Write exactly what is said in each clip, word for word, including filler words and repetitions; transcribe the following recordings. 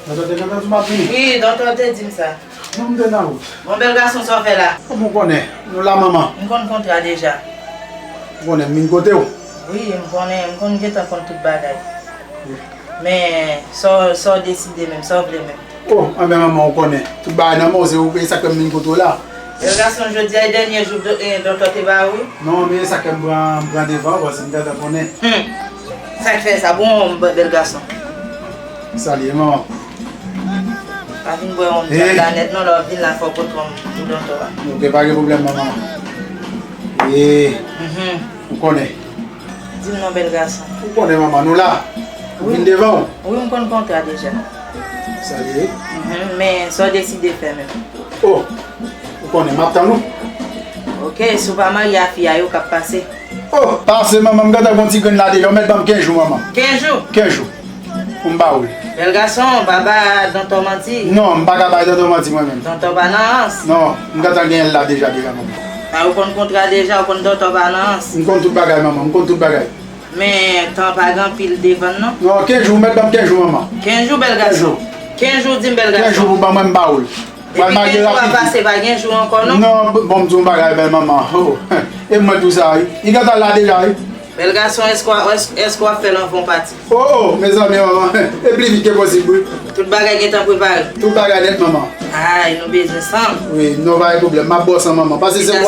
Doktè te gentan di m ap vini. Wi, doktè te di m sa. Non, m te nan wout. Bon, bèl gason, sa w fè la? Kòman w konnen? Nou la, manman. M konn kontra deja. Ou konnen m vin kote w? Wi, m konnen, m konn gentan konn tout bagay. Wi. Men, sa w, sa w deside menm, sa w vle menm? Oh, anben manman, ou konnen. Tout bagay nan men w, se ou, e sa k fè m vin kote w la. Bèl gason, jodi a e dènye jou do-, e, doktè te ba ou, wi. Non, men e sa k fè m pran, m pran devan, paske m gentan konnen. Hmm. Sa k fè sa? Bon, bèl gason. Sa l ye, manman. Pa vin bwè yon djab la nèt, non, lè w ap vin la, fò w pot yon pou doktè a. Ok, pa gen pwoblèm, manman. E, ou konnen. Di m non, bèl gason. Ou konnen, manman, nou la. Ou vin devan w. Wi, m konn kontra deja. Sa l ye? Mhm, men sa w deside fè menm? Oh, ou konnen, m ap tann ou. Ok, si w pa marye a fi a, yo k ap pase. Oh, pase, manman, m gentan gon ti grenn la deja. Ou mèt ban m kenz jou, manman. Kenz jou? Kenz jou. Pou m ba ou l. Bèl gason, pa ba doktè manti. Non, m pa ka bay doktè manti mwen menm. Doktè pa nan rans. Non, m gentan genyen l la deja, deja, manman. A, ou konn kontra deja, ou konn doktè pa nan rans. M konn tout bagay, manman, m konn tout bagay. Men, tan pa gen anpil devan, non. Non, kenz jou, ou mèt ban m kenz jou, manman. Kenz jou, bèl gason. Kenz jou. Kenz jou, di m, bèl gason. Kenz jou pou ban mwen, m ba ou l. Pral marye rapid. Depi kenz jou a pase, pa gen jou ankò, non? Non, bon, m di w yon bagay, bèl manman. Oh, e mwen tou sa, wi. Li gentan la deja, wi. Bèl gason, èske w, èske, èske w ap fè l anvan w pati? Oh, oh, mezanmi, manman. E pli vit ke posib, wi. Tout bagay gentan prepare? Tout bagay nèt, manman. Ay, nou bezwen san. Wi, non, pa gen pwoblèm. M ap ba w san, manman. Paske se yon,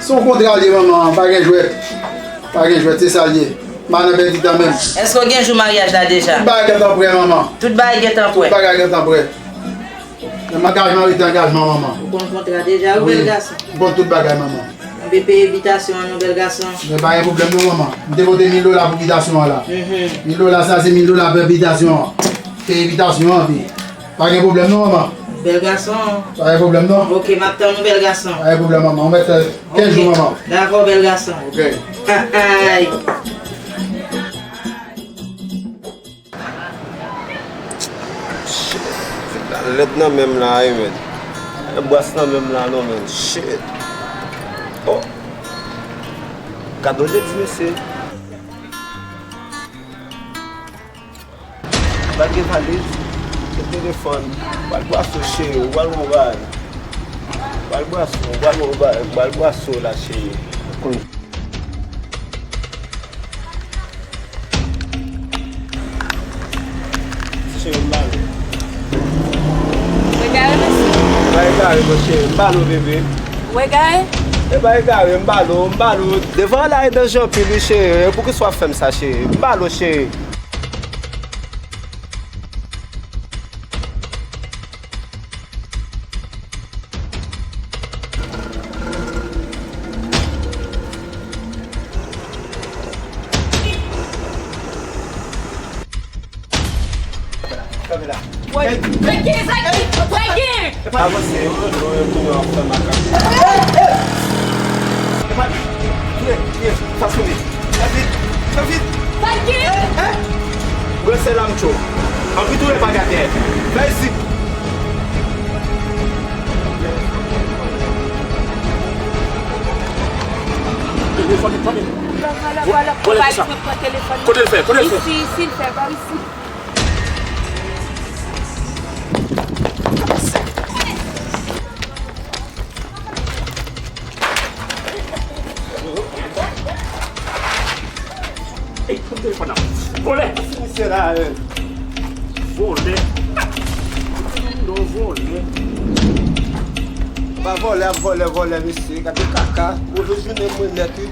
se yon kontra l ye, manman. Pa gen jwèt. Pa gen jwèt, se sa l ye. M pa nan pèdi tan menm. Èske w gen jou maryaj la deja? Tout bagay gentan prè, manman. Tout bagay gentan prè? Tout bagay gentan prè. Menm angajman rete angajman, manman. Ou konn kontra deja, wi, bèl gason. M konn tout bagay, manman. Ann peye bitasyon an non, bèl gason. Men pa gen pwoblèm non, manman. M te pote mil dola pou bitasyon an la. Mhm. Mil dola sa, se mil dola pou bitasyon an. Peye bitasyon an, pi. Pa gen pwoblèm non, manman. Bèl gason. Pa gen pwoblèm non. Ok, m ap tann ou, bèl gason. Pa gen pwoblèm, manman. Ou mèt fè kenz jou, manman. Dakò, bèl gason. Ok. Ay. Shit, fèk la lèd nan men m la, wi, men. E bwès nan men m la, non, men. Shit. Oh. Gad on lèd, mesye. Pral gen valiz, gen telefòn. Pral bwase, cheri, ou pral bon bagay. Pral bwase, ou pral bon bagay. Pral bwase la, cheri. Cheri, m ba l. Ou egare, mesye. E pa egare, mon cheri. M ba l, bebe. Ou egare? E pa egare, m ba l, m ba l. Devan la e danje anpil, wi, cheri. E poukisa w ap fè m sa, cheri? M ba l, cheri. Kanpe la. Franky, Franky, Franky! Avanse, yo, yo, yo tounen ap fè makak. Tounen, tounen, fas tounen. Fè vit, fè vit. Franky! Brese la, m tchou. Anvi tounen pa gade. Fè isit. Vole, vole, vole. Vole, vole, sa. Kote l fè? Kote l fè? Isi, isi, l fè pa isi. Ey, pran telefòn nan. Vòlè! Misye la, eh. Vòlè! Non, vòlè. Pa vòlè ap vòlè, vòlè, mesye. Gade kaka. Move jounen mwen nèt, wi.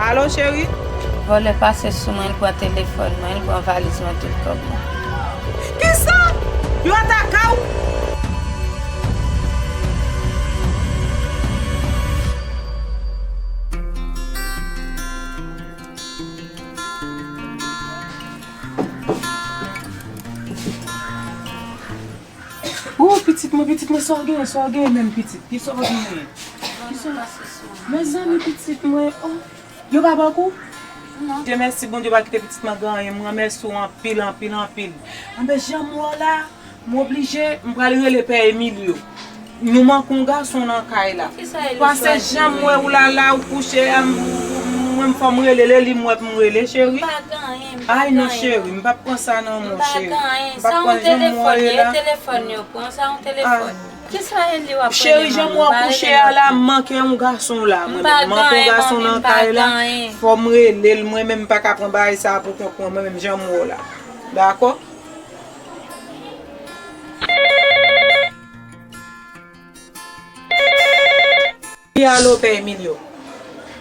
Alo, cheri? Vòlè pase sou mwen, l pran telefòn mwen, l pran valiz mwen, tout kòb mwen. Kisa? Yo atake w? Mwen pitit mwen, sa w genyen, sa w genyen menm pitit? Kisa w genyen? Kisa w... Mezanmi, pitit mwen, oh. Yo pa bank ou? Non. Dye mèsi, Bondye pa kite pitit mwen gen anyen. Mwen remèsye w anpil, anpil, anpil. Anben, jan m wè w la, m oblije, m pral rele Pè Emilio. Nou manke yon gason nan kay la. Pase jan m wè w la, la, ou kouche a, m, mwen, m fò m rele l, e li m wè pou m rele, cheri. M pa gen anyen, m pa gen anyen. Ay, non, cheri, m p ap pran sa nan men w, cheri. M pa gen anyen. Sa yon telefòn, e telefòn yo pran, sa yon telefòn. Kisa e li w ap rele manmi? Cheri, jan m wè w kouche a la, m manke yon gason la, mwen menm. M manke yon gason nan kay la. Fò m rele l, mwen menm m pa ka pran bagay sa a pou kont mwen, mwen menm, jan m wè w la. Dakò? Wi, alo, Pè Emilio.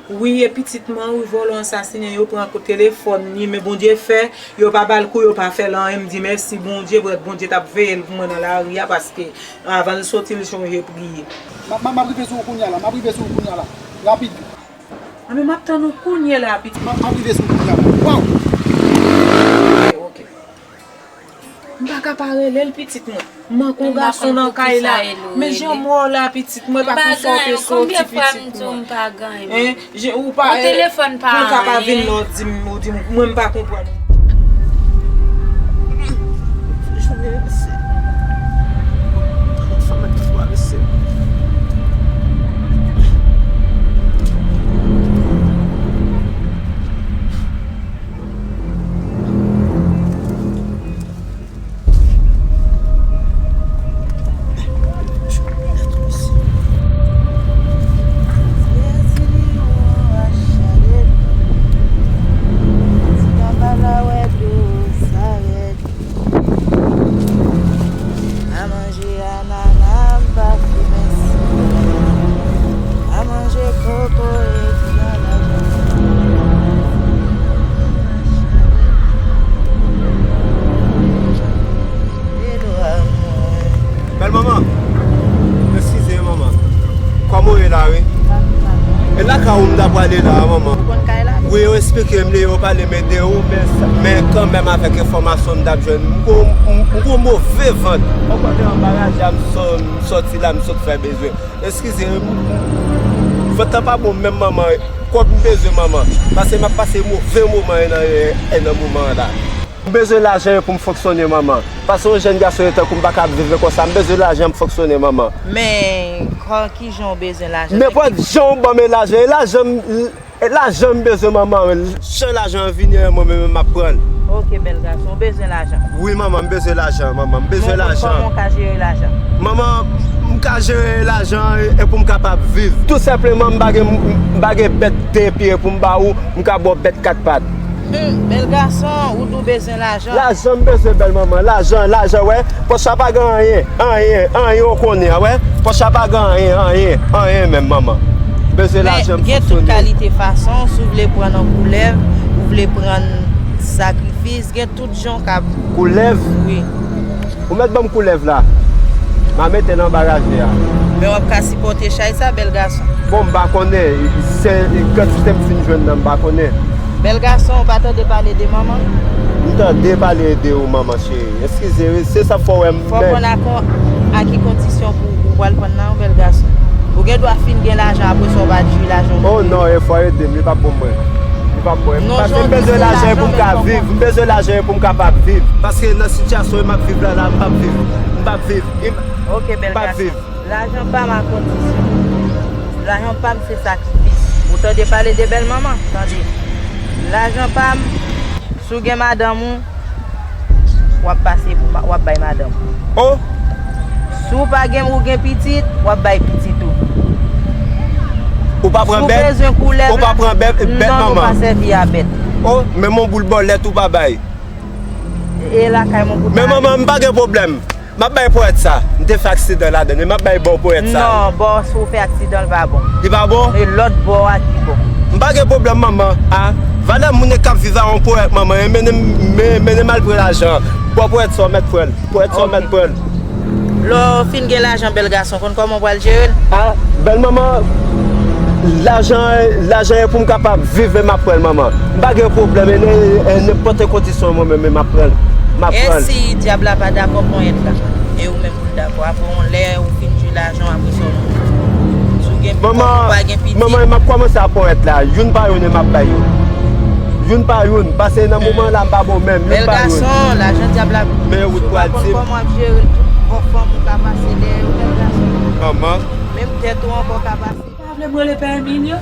Wi, e pitit mwen, wi, vòlò asasinen, yo pran telefòn li, men Bondye fè, yo pa ba l kou, yo pa fè l anyen, m di mèsi Bondye, prèt Bondye t ap veye l pou mwen nan lari a, paske avan l soti, l sonje priye. M ap, m ap, m ap rive sou ou kounye a la, m ap rive sou ou kounye a la, rapid. Anben, m ap tann ou kounye a la, pitit. M ap, m ap rive sou ou kounye a la. Waw! Ok, ok. M pa ka pa rele l, pitit mwen. M manke yon gason nan kay la. Men jan m wè w la, pitit mwen, pa konn sa w te soti, pitit mwen. M pa gen anyen. Konbyen fwa m di w m pa gen anyen? Hein? Ou pa, yon telefòn pa anyen. Mwen ka pa vin la, w di m, ou di m, mwen m pa konprann. Jounen ase. Fanm ak twa mesye. A manje anana, m pa fimen sida. A manje kokoye ki nan lajan. Bèl manman, eskize wi manman. Kòman w ye la wi? E lakay ou m ta prale la manman. Ou konn kay la? Wi, yo eksplike m li, yo pale m ede ou, men, men kanmenm avèk enfòmasyon m t ap jwenn, m gon, m, m gon move vant. Ou konnen anba raje a m sò-, m sòti la, m sot fè bezwen. Eskize, m, m, vant lan pa bon menm manman, kòb m bezwen manman. Paske m ap pase move moman e nan, e nan moman an la. M bezwen lajan e pou m fonksyone manman. Paske yon jèn gason e tankou m pa ka ap viv konsa, m bezwen lajan pou m fonksyone manman. Men, kò, kijan w bezwen lajan? Nenpòt jan w ban m e lajan, e lajan m, e lajan m bezwen manman, jan lajan an vini an mwen menm m ap pran l. Ok, bèl gason, w bezwen lajan? Wi manman, m bezwen lajan, manman, m bezwen lajan. Men kòman w ka jere lajan? Manman, m ka jere lajan e, e pou m kapab viv. Tou senpleman, m pa gen, m pa gen bèt de pye pou m ba ou, m ka ba w bèt kat pat. Hmm, bèl gason, ou di w bezwen lajan. Lajan m bezwen bèl manman, lajan, lajan, wè. Pòch la pa gen anyen, anyen, anyen ou konnen an, wè. Pòch la pa gen anyen, anyen, anyen menm manman. M bezwen lajan m fonksyone. Men gen tout kalite fason, si w vle pran nan koulèv, ou vle pran sakrifis, gen tout jan w ka. Koulèv? Wi. Ou mèt ban m koulèv la. M a mete l anba raje a. Men w ap ka sipòte chay sa, bèl gason? Bon, m pa konnen. Se kantite m fin jwenn nan, m pa konnen. Bèl gason, ou pa tande pale de manman? M tande pale de ou, manman cheri. Eskize, wi, se sa fò wè m. Fò w konn a ki kondisyon pou ou pral pran nan, bèl gason. Ou gen dwa fin gen lajan, apre sa w pa jwi lajan. Oh non, e fò ede m, li p ap bon mwen. Li p ap bon. Paske m bezwen lajan e pou m ka viv. M bezwen lajan e pou m kapab viv. Paske nan sitiyasyon m ap viv la, la, m p ap viv. M p ap viv. Ok, bèl gason. Lajan pa m a kondisyon. Lajan pa m se sakrifis. Ou tande pale de bèl manman? Tande. Lajan pa m, si w gen madanm ou, w ap pase pou ma-, w ap bay madanm ou. Oh! Si w pa gen, ou gen pitit, w ap bay pitit ou. Ou pa pran bèt? Si w bezwen koulèv, ou pa pran bèt, bèt manman? Non, nou pa sèvi a bèt. Oh, menm yon boul bòlèt ou pa bay? E lakay mwen pou ta ale. Men manman, m pa gen pwoblèm. M ap bay ponyèt sa. M te fè aksidan ladann, men m ap bay bò ponyèt sa. Non, bò, si w fè aksidan, l pa bon. Li pa bon? E lòt bò a ki bon. M pa gen pwoblèm, manman. A, valè moun k ap viv a yon ponyèt, manman. E mennen m, men, mennen m al pran lajan an. Bò ponyèt sa, w mèt pran l. Ponyèt sa, w mèt pran l. Lè w fin gen lajan, bèl gason, konn kòman w pral jere l? A, bèl manman, lajan, lajan e pou m kapab viv, men m ap pran l, manman. M pa gen pwoblèm, e, e, e nenpòt kondisyon, mwen menm, men m ap pran l. M ap pran l. E si dyab la pa dakò ponyèt la? E ou menm pou l dakò. Apre yon lè, ou fin jwi lajan w, apre sa, ou si w gen kòb, ou pa gen pitit. Manman, manman, m ap kòmanse ap pran rèt la. Youn pa youn, e m ap bay yo. Youn pa youn. Pase nan moman la, m pa bon menm. Youn pa youn. Bèl gason, lajan dyab la. Men ou pa konn kòman w ap jere l, tout bò fanm ou ka pase dèyè yo, bèl gason. Manman. Menm tèt ou ankò ka pase. Pa vle m rele Pè Emilio?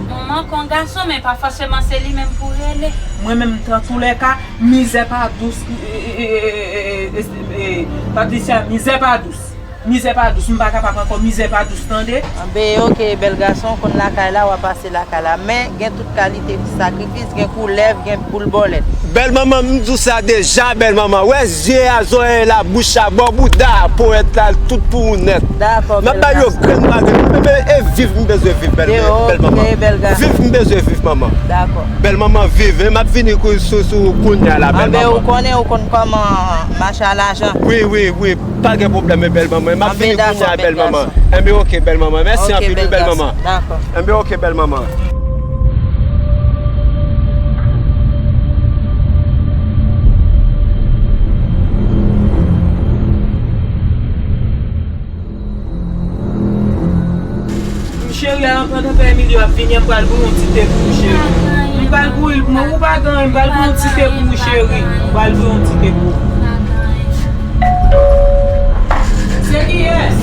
Manman, kon gason, men pa fòseman se li menm pou rele. Mwen menm, antoulèka, mizè pa dous, e, e, e, e, e, e, e, e, Patricia, mizè pa dous. Mizè pa dous, m pa kapab ankò, mizè pa dous, tande? Anben, oke, bèl gason, w konn lakay la, w a pase lakay la. Men, gen tout kalite sakrifis, gen koulèv, gen boul bòlèt. Bèl manman, m di w sa deja, bèl manman. Wè zye a, zòrèy la, bouch la, bò bouda, powèt la, tout pou ou nèt. Dakò, bèl gason. M ap ba yo grenn pa grenn. Men, men, e viv, m bezwen viv, bèl, bèl manman. Oke, bèl gason. Viv, m bezwen viv, manman. Dakò. Bèl manman, viv. E m ap vini kou-, sou, sou kounya la, bèl manman. Anben, ou konnen, ou konn kòman mache a lajan. Wi, wi, wi. Pa gen pwoblèm, bèl manman. M ap vini kounya, bèl manman. Anben, dakò, bèl gason. Anben, oke, bèl manman. Mèsi anpil, wi, bèl manman. Dakò. Anben, oke, bèl manman. Cheri, a, pandan Pè Emilio ap vini an, m pral bouyi yon ti te pou ou, cheri. M pral bouyi l pou mwen. Ou pa gen anyen, m pral bouyi yon ti te pou ou, cheri. M pral bouyi yon ti te pou ou. Se kiyès?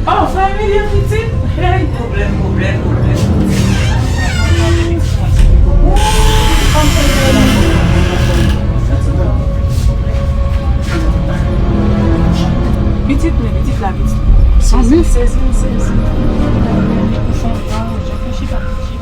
Oh, Frè Emilio pitit? Hey, pwoblèm, pwoblèm, pwoblèm. Pitit mwen, pitit la, pitit. Sezi, sezi, sezi. Reflechi pa.